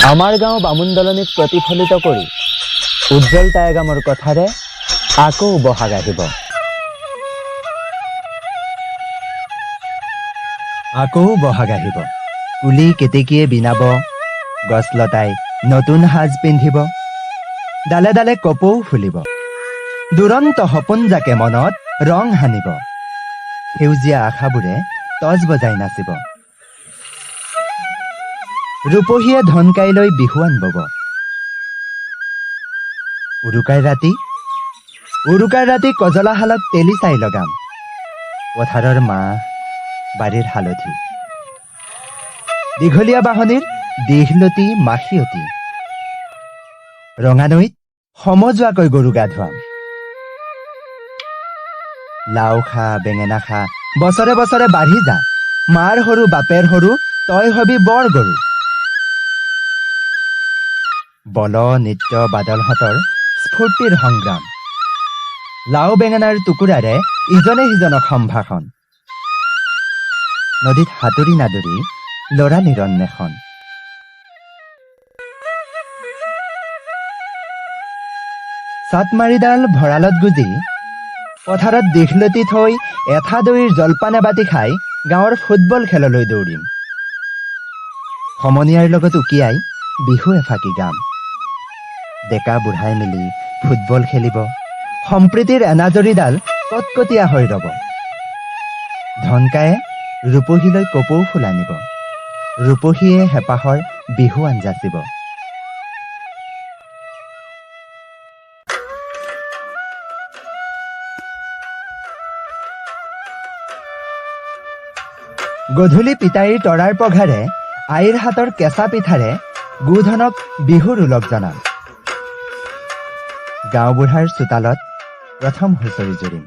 আমাৰ গাঁও বামুণ দলনিক প্ৰতিফলিত কৰি উজ্জ্বল টাইগামৰ কথাৰে আকৌ বহাগ আহিব। আকৌ বহাগ আহিব। কুলি কেতেকীয়ে বিনাব, গছ লতাই নতুন সাজ পিন্ধিব, ডালে ডালে কপৌ ফুলিব, দুৰন্ত সপোন জাকে মনত ৰং সানিব, সেউজীয়া আশাবোৰে তজ বজাই নাচিব। ৰূপহীয়ে ধনকাইলৈ বিহুৱান বব। উৰুকাৰ ৰাতি কজলাশালক তেলি চাই লগাম, পথাৰৰ মাহ, বাৰীৰ হালধি, দীঘলীয়া বাহনিৰ দীঘলতি মাখিয়তী, ৰঙানৈত সমজুৱাকৈ গৰু গা ধুৱাম। লাও খা, বেঙেনা খা, বছৰে বছৰে বাঢ়ি যা, মাৰ সৰু বাপেৰ সৰু, তই হবি বৰ গৰু। বল নৃত্য বাদলহঁতৰ স্ফূৰ্তিৰ সংগ্ৰাম, লাও বেঙেনাৰ টুকুৰাৰে ইজনে সিজনক সম্ভাষণ, নদীত সাঁতুৰি নাদুৰি ল'ৰালিৰ অন্বেষণ। চাটমাৰিডাল ভঁৰালত গুজি পথাৰত দীঘলতি থৈ এঠা দৈৰ জলপান এবাতি খাই গাঁৱৰ ফুটবল খেললৈ দৌৰিম। সমনীয়াৰ লগত উকিয়াই বিহু এফাকি গাম। ডেকা বুঢ়াই মিলি ফুটবল খেলিব, সম্প্ৰীতিৰ এনাজৰীডাল কটকটীয়া হৈ ৰব। ধনকায়ে ৰূপহীলৈ কপৌ ফুল আনিব, ৰূপহীয়ে হেঁপাহৰ বিহুৱান যাচিব। গধূলি পিতাইৰ তৰাৰ পঘাৰে, আইৰ হাতৰ কেঁচা পিঠাৰে গোধনক বিহুৰ ওলগ জনাম। গাঁওবুঢ়াৰ চোতালত প্ৰথম হুঁচৰি জুৰিম।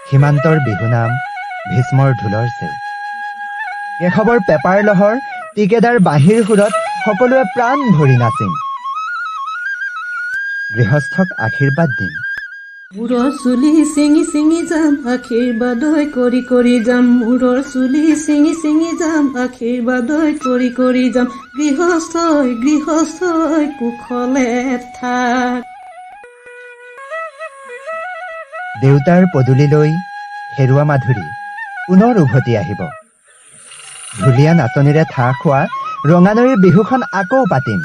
সীমান্তৰ বিহুনাম, ভীষ্মৰ ঢোলৰ চেও, কেশৱৰ পেপাৰ লহৰ, টিকেদাৰ বাঁহীৰ সুৰত সকলোৱে প্ৰাণ ভৰি নাচিম। গৃহস্থক আশীৰ্বাদ দিম। মূৰৰ চুলি ছিঙি ছিঙি যাম, আশীৰ্বাদ কৰি কৰি যাম। মূৰৰ চুলি ছিঙি ছিঙি যাম, আশীৰ্বাদ কৰি কৰি যাম। গৃহস্থই গৃহস্থই কুশলে থাক। দেউতাৰ পদূলিলৈ হেৰুৱা মাধুৰী পুনৰ উভতি আহিব। ঢুলীয়া নাচনীৰে ঠাহ খোৱা ৰঙানৈৰ বিহুখন আকৌ পাতিম।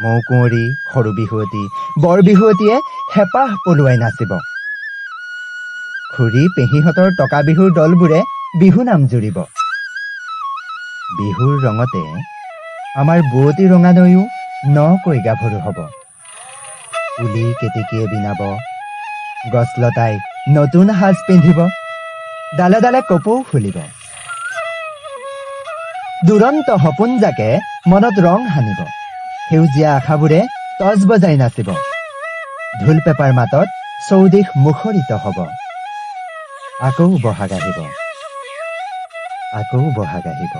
মৌ কুঁৱৰী, সৰু বিহুৱতী, বৰ বিহুৱতীয়ে হেঁপাহ পলুৱাই নাচিব। খুৰী পেহীহঁতৰ টকা বিহুৰ দলবোৰে বিহু নাম জুৰিব। বিহুৰ ৰঙতে আমাৰ বোৱতী ৰঙানৈও নকৈ গাভৰু হ'ব। কুলি কেতেকীয়ে বিনাব, গছ লতাই নতুন সাজ পিন্ধিব, ডালে ডালে কপৌ ফুলিব। দুৰন্ত সপোন জাকে মনত ৰং সানিব, সেউজীয়া আশাবোৰে তজ বজাই নাচিব। ঢোল পেপাৰ মাতত চৌদিশ মুখৰিত হ'ব। আকৌ বহাগ আহিব, আকৌ বহাগ আহিব।